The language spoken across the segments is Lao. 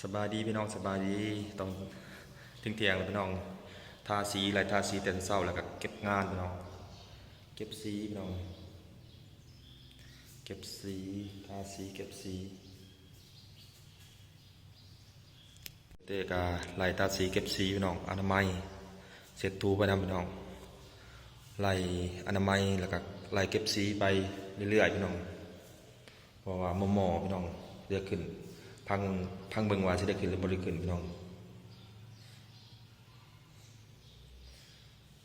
ສະບາຍດີພີ່ນ້ອງ ສະບາຍດີ ຕອນທ່ຽງໆແລ້ວພີ່ນ້ອງ ທາສີ ໄລ່ທາສີແຕ່ເຊົ້າ ແລ້ວກໍເກັບງານພີ່ນ້ອງ ເກັບສີພີ່ນ້ອງ ເກັບສີ ທາສີ ເກັບສີ ເຕກະໄລ່ທາສີເກັບສີພີ່ນ້ອງ ອະນາໄມ ເຊັດຖູໄປນຳພີ່ນ້ອງ ໄລ່ອະນາໄມ ແລ້ວກະໄລ່ເກັບສີໄປເລື້ອຍໆພີ່ນ້ອງ ເພາະວ່າໝໍໆພີ່ນ້ອງ ຊິໄດ້ຂຶ້ນ ຟັງ ຟັງເບິ່ງວ່າຊິໄດ້ຂຶ້ນ ຫຼືບໍ່ໄດ້ຂຶ້ນພີ່ນ້ອງ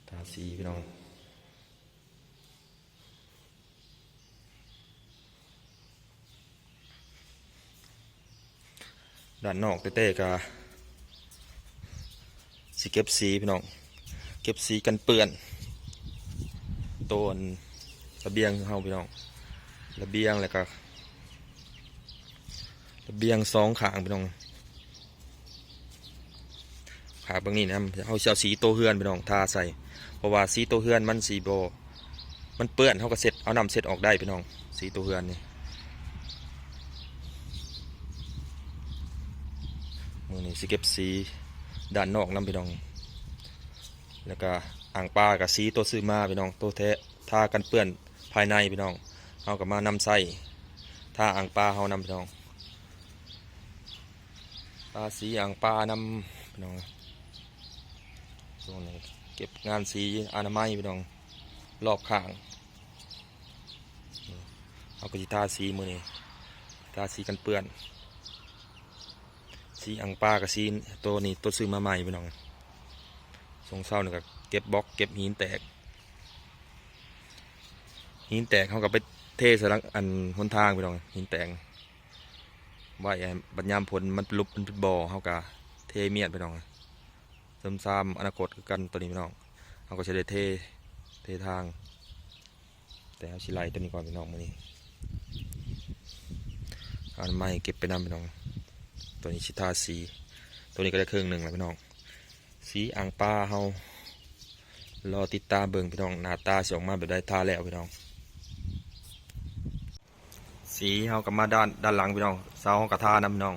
ທາສີພີ່ນ້ອງ. ດ້ານນອກແຕ່ໆກະຊິເກັບສີພີ່ນ້ອງ ເກັບສີກັນເປື້ອນ ໂຕອັນລະບຽງເຮົາພີ່ນ້ອງ ລະບຽງ ແລ້ວກະລະບຽງສອງຂ້າງພີ່ນ້ອງ. ພາເບິ່ງນີ້ນຳ ເຮົາຊິເອົາສີໂຕເຮືອນພີ່ນ້ອງ ທາໃສ່ ເພາະວ່າສີໂຕເຮືອນມັນຊິບໍ່ ມັນເປື້ອນ ເຮົາກໍເຊັດ ເອົານ້ຳເຊັດອອກໄດ້ພີ່ນ້ອງ ສີໂຕເຮືອນນີ້ ມື້ນີ້ຊິເກັບສີດ້ານນອກນຳພີ່ນ້ອງ ແລ້ວກະອ່າງປາກະສີໂຕຊື້ມາພີ່ນ້ອງ ໂຕແທ້ ທາກັນເປື້ອນພາຍໃນພີ່ນ້ອງ ເຮົາກໍມານຳໃຊ້ ທາອ່າງປາເຮົານຳພີ່ນ້ອງ. ທາສີອ່າງປານຳພີ່ນ້ອງ ຊ່ວງນີ້ເກັບງານສີອະນາໄມພີ່ນ້ອງ ລອບຂ້າງ ເຮົາກໍຊິທາສີມື້ນີ້ ທາສີກັນເປື້ອນ ສີອ່າງປາກັບສີໂຕນີ້ ໂຕຊື້ມາໃໝ່ພີ່ນ້ອງ ຊ່ວງເຊົ້ານີ້ກໍເກັບບລັອກ ເກັບຫີນແຕກ ຫີນແຕກເຮົາກໍໄປເທໃສ່ຫຼັງ ອັນ ຫົນທາງພີ່ນ້ອງ ຫີນແຕກ ໄວ້ໃຫ້ບັດຍາມຝົນມັນເປັນຫຼຸບ ມັນເປັນບໍ່ ເຮົາກະເທມຽນພີ່ນ້ອງ ເສີມສາມອະນາຄົດຄືກັນໂຕນີ້ພີ່ນ້ອງ ເຮົາກໍຊິໄດ້ເທ ເທທາງ ແຕ່ເຮົາຊິໄລ່ໂຕນີ້ກ່ອນພີ່ນ້ອງ ມື້ນີ້ ເອົາໄມ້ເກັບໄປນຳພີ່ນ້ອງ ໂຕນີ້ຊິທາສີ ໂຕນີ້ກໍໄດ້ເຄິ່ງໜຶ່ງແລ້ວພີ່ນ້ອງ ສີອ່າງປາເຮົາ ລໍຕິດຕາມເບິ່ງພີ່ນ້ອງ ໜ້າຕາຊິອອກມາແບບໃດ ທາແລ້ວພີ່ນ້ອງ. ສີເຮົາກໍມາດ້ານ ດ້ານຫຼັງພີ່ນ້ອງ ເສົາເຮົາກໍທານຳພີ່ນ້ອງ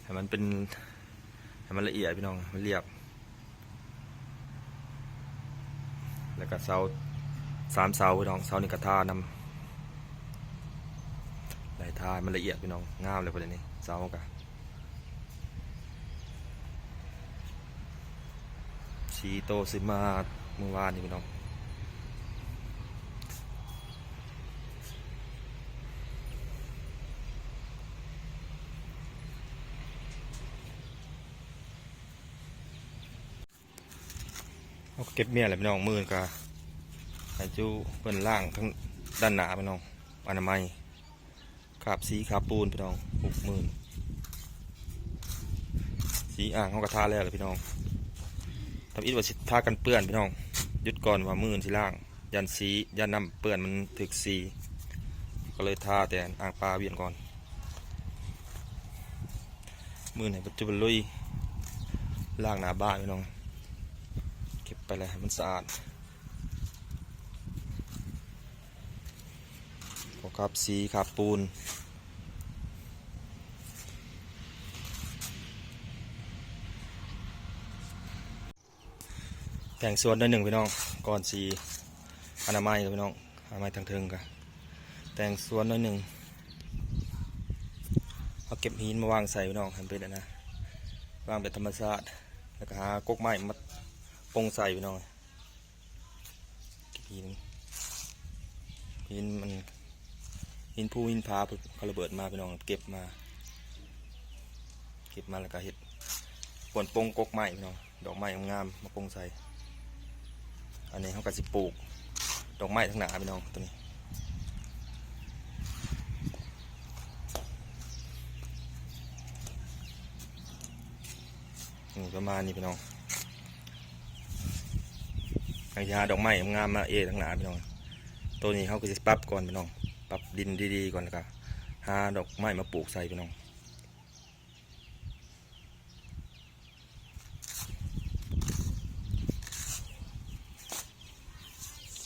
ໃຫ້ມັນເປັນ ໃຫ້ມັນລະອຽດພີ່ນ້ອງ ໃຫ້ມັນລຽບ ແລ້ວກໍເສົາ ສາມເສົາພີ່ນ້ອງ ເສົານີ້ກໍທານຳ ໄດ້ທາໃຫ້ມັນລະອຽດພີ່ນ້ອງ ງາມເລີຍບັດນີ້ ເສົາເຮົາກໍ ສີ່ໂຕຊື້ມາມື້ວານນີ້ພີ່ນ້ອງ ເຮົາກໍເກັບມຽນແລ້ວພີ່ນ້ອງ ມື້ນີ້ກໍໃຫ້ຈຸເພິ່ນລ້າງທາງດ້ານໜ້າພີ່ນ້ອງ ອະນາໄມ ຄາບສີຄາບປູນພີ່ນ້ອງ ຫົກໝື່ນ ສີອ່າງເຮົາກໍທາແລ້ວແຫຼະພີ່ນ້ອງ ທຳອິດວ່າຊິທາກັນເປື້ອນພີ່ນ້ອງ ຢຸດກ່ອນວ່າມື້ອື່ນຊິລ້າງ ຢ້ານສີ ຢ້ານນ້ຳເປື້ອນມັນຖືກສີ ກໍເລີຍທາແຕ່ອ່າງປາວຽນກ່ອນ ມື້ນີ້ໃຫ້ບັດຈຸບັນລຸຍ ລ້າງໜ້າບ້ານພີ່ນ້ອງ ເກັບໄປແລ້ວໃຫ້ມັນສະອາດ. ກໍຄາບສີຄາບປູນ ແຕ່ງສວນໜ້ອຍໜຶ່ງພີ່ນ້ອງ ກ່ອນຊິອະນາໄມພີ່ນ້ອງ ອະນາໄມທາງເທິງກະແຕ່ງສວນໜ້ອຍໜຶ່ງ ເອົາເກັບຫີນມາວາງໃສ່ພີ່ນ້ອງ ໃຫ້ມັນເປັນອັນນະ ວາງແບບທຳມະຊາດ ແລ້ວກະຫາກົກໄມ້ມາປົງໃສ່ພີ່ນ້ອງ. ເກັບຫີນ ຫີນມັນ ຫີນພູຫີນຜາ ເຂົາລະເບີດມາພີ່ນ້ອງ ເກັບມາ ເກັບມາແລ້ວກະເຮັດ ກວນປົງກົກໄມ້ພີ່ນ້ອງ ດອກໄມ້ງາມໆ ມາປົງໃສ່ ອັນນີ້ເຮົາກະຊິປູກດອກໄມ້ທາງໜ້າພີ່ນ້ອງ ໂຕນີ້ ນີ້ປະມານນີ້ພີ່ນ້ອງ ຫາດອກໄມ້ງາມໆມາເອທາງໜ້າພີ່ນ້ອງ ໂຕນີ້ເຮົາກໍຊິປັບກ່ອນພີ່ນ້ອງ ປັບດິນດີໆກ່ອນ ແລ້ວກໍຫາດອກໄມ້ມາປູກໃສ່ພີ່ນ້ອງ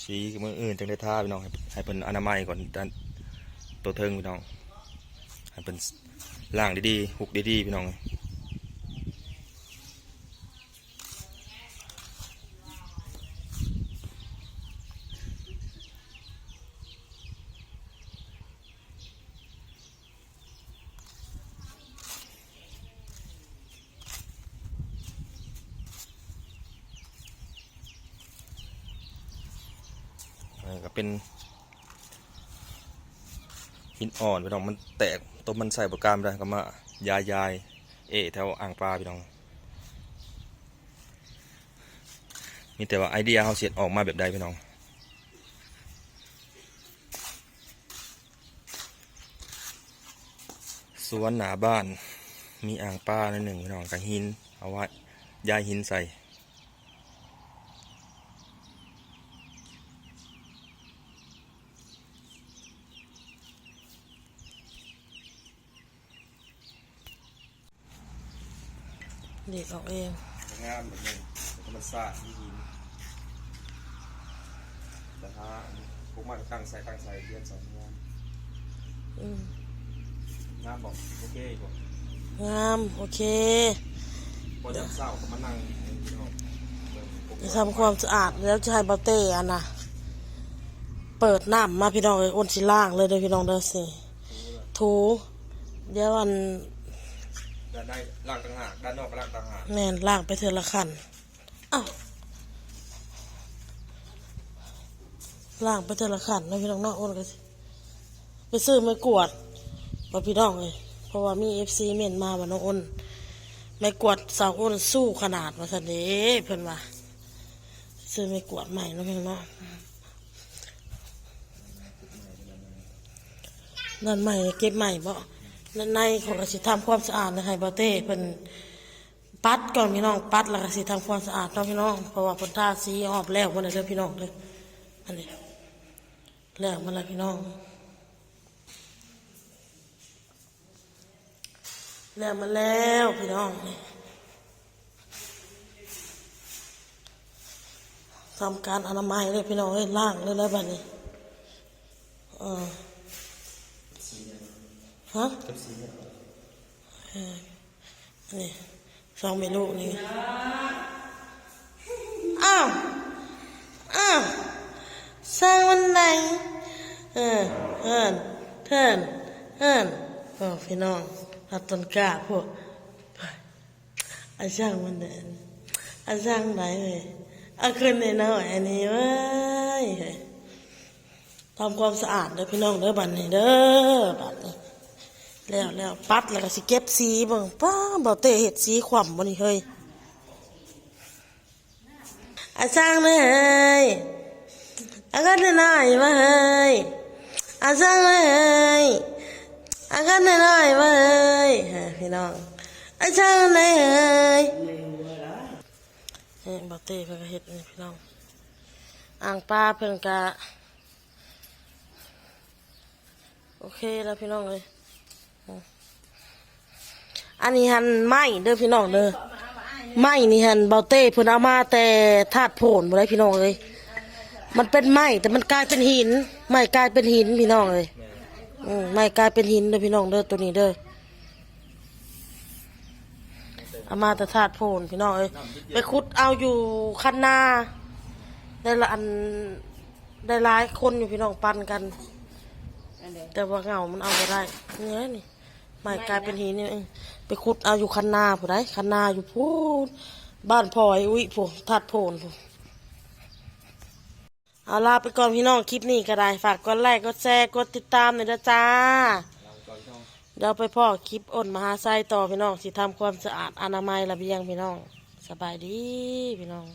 ສີມື້ອື່ນຈັ່ງໄດ້ທາພີ່ນ້ອງ ໃຫ້ ໃຫ້ເພິ່ນອະນາໄມກ່ອນ ດ້ານໂຕເທິງພີ່ນ້ອງ ໃຫ້ເພິ່ນ ລ້າງດີໆ ຮຸກດີໆ ພີ່ນ້ອງ. ອັນນີ້ກໍເປັນຫີນອ່ອນ ພີ່ນ້ອງ, ມັນແຕກ ຕົວມັນໃສ່ບໍ່ການໄດ້ ກໍມາຢາຍໆ ເອ ແຖວອ່າງປາ ພີ່ນ້ອງ. ມີແຕ່ວ່າໄອເດຍເຮົາຊິເຮັດອອກມາແບບໃດ ພີ່ນ້ອງ. ສວນໜ້າບ້ານມີອ່າງປາໜ້ອຍໜຶ່ງ ພີ່ນ້ອງ, ກະຫີນ ເອົາໄວ້ຢາຍຫີນໃສ່. ດີດອອກເອງ. ງາມແບບນີ້ ທຳມະຊາດ ມີຫີນ ແຕ່ຫາພວກມັນຕັ້ງໃສ່ ຕັ້ງໃສ່ ລຽນໃສ່ ງາມ. ອືມ ງາມບໍ່? ໂອເຄບໍ່? ງາມ ໂອເຄ. ພໍຍາມເຊົ້າກໍມານັ່ງຢູ່ນີ້ ພີ່ນ້ອງ, ເບິ່ງ ໄປທຳຄວາມສະອາດ ແລ້ວຈະໃຫ້ບ່າວເຕ້ ອັນນະ ເປີດນ້ຳມາ ພີ່ນ້ອງເອີຍ. ໂອນຊິລ້າງເລີຍເດີ ພີ່ນ້ອງເດີ. ນີ້ ຖູ ດຽວອັນ ດ້ານໃນລ້າງຕ່າງຫາກ ດ້ານນອກກໍລ້າງຕ່າງຫາກ. ແມ່ນ ລ້າງໄປເທື່ອລະຂັ້ນ. ອ້າວ ລ້າງໄປເທື່ອລະຂັ້ນເນາະ ພີ່ນ້ອງເນາະ. ໂອນກໍຊິໄປຊື້ໄມ້ກວາດວ່າ ພີ່ນ້ອງເອີຍ, ເພາະວ່າມີເອັຟຊີເມັ້ນມາວ່າ ນ້ອງໂອນ ໄມ້ກວາດສາວໂອນສູ້ຂະໜາດວ່າຊັ້ນເດ້ ເພິ່ນວ່າ. ຊື້ໄມ້ກວາດໃໝ່ເນາະ ພີ່ນ້ອງເນາະ. ດ້ານໃໝ່ເກັບໃໝ່ບໍ? ດ້ານໃນຂ້ອຍກໍຊິທຳຄວາມສະອາດ ໃຫ້ບ່າວເຕ້ເພິ່ນປັດກ່ອນ ພີ່ນ້ອງ, ປັດແລ້ວກໍຊິທຳຄວາມສະອາດເນາະ ພີ່ນ້ອງ, ເພາະວ່າເພິ່ນທາສີຮອບແລ້ວໝົດແລ້ວເດີ ພີ່ນ້ອງເດີ. ອັນນີ້ແລ້ວໝົດແລ້ວ ພີ່ນ້ອງ. ແລ້ວມາແລ້ວ ພີ່ນ້ອງ, ທຳການອະນາໄມເລີຍ ພີ່ນ້ອງເອີຍ, ລ້າງເລີຍນະບັດນີ້. ເອີ ຮະ ເອີ ນີ້ ສອງແມ່ລູກນີ້. ອ້າວ ອ້າວ ຊ່າງມັນໄດ. ເອີ ເອີ ເທີນ ເອີ ເທີນ. ໂອ້ ພີ່ນ້ອງ ຮັບຕົ້ນກ້າພວກ ອາ ຊ່າງມັນໄດ໋ ອາ ຊ່າງໄດ໋ເອີຍ. ອາ ຂຶ້ນນ້ອຍໆ ອັນນີ້ເວີ້ຍ. ທຳຄວາມສະອາດເດີພີ່ນ້ອງເດີ ບັດນີ້ເດີ ບັດນີ້. ແລ້ວ ແລ້ວ ປັດແລ້ວກໍຊິເກັບສີເບິ່ງ. ປ້າ ບ່າວເຕ້ເຮັດສີຄວ່ຳບໍ່ນີ້ເຮີ້ຍ. ອາ ຊ່າງເອີຍ ອາ ກັນນ້ອຍໆ ວ່າເຮີ້ຍ. ອາ ຊ່າງເອີຍ ອາ ກັນນ້ອຍໆ ວ່າເຮີ້ຍ. ພີ່ນ້ອງ ອາ ຊ່າງເອີຍ. ນີ້ ບ່າວເຕ້ເພິ່ນກໍເຮັດນີ້ ພີ່ນ້ອງ. ອ່າງປາເພິ່ນກະ ໂອເຄແລ້ວ ພີ່ນ້ອງເອີຍ. ອັນນີ້ຫັ້ນໄມ້ເດີພີ່ນ້ອງເດີ, ໄມ້ນີ້ຫັ້ນບ່າວເຕ້ເພິ່ນເອົາມາແຕ່ທາດໂພນພຸ້ນໃດ໋ພີ່ນ້ອງເອີຍ. ມັນເປັນໄມ້ ແຕ່ມັນກາຍເປັນຫີນ, ໄມ້ກາຍເປັນຫີນພີ່ນ້ອງເອີຍ. ອືມ ໄມ້ກາຍເປັນຫີນເດີພີ່ນ້ອງເດີ ໂຕນີ້ເດີ. ເອົາມາແຕ່ທາດໂພນພີ່ນ້ອງເອີຍ, ໄປຂຸດເອົາຢູ່ຄັນນາ ໄດ້ລະອັນ ໄດ້ຫຼາຍຄົນຢູ່ພີ່ນ້ອງ ປັ່ນກັນ ແຕ່ວ່າເຫງົ້າມັນເອົາບໍ່ໄດ້. ນີ້ແຫຼະນີ້ ໄມ້ກາຍເປັນຫີນນີ້ ໄປຂຸດເອົາຢູ່ຄັນນາພຸ້ນໃດ໋, ຄັນນາຢູ່ພຸ້ນ ບ້ານພໍ່ໄອ້ອຸ້ຍພຸ້ນ ທາດໂພນພຸ້ນ. ເອົາ ລາໄປກ່ອນພີ່ນ້ອງ ຄລິບນີ້ກໍໄດ້ ຝາກກົດໄລ ກົດແຊ ກົດຕິດຕາມແດ່ເດີຈ້າ. ລາໄປກ່ອນພີ່ນ້ອງ, ດຽວໄປພໍ້ຄລິບໂອນມະຫາໄຊຕໍ່ພີ່ນ້ອງ, ຊິທຳຄວາມສະອາດອະນາໄມລະບຽງພີ່ນ້ອງ. ສະບາຍດີພີ່ນ້ອງ.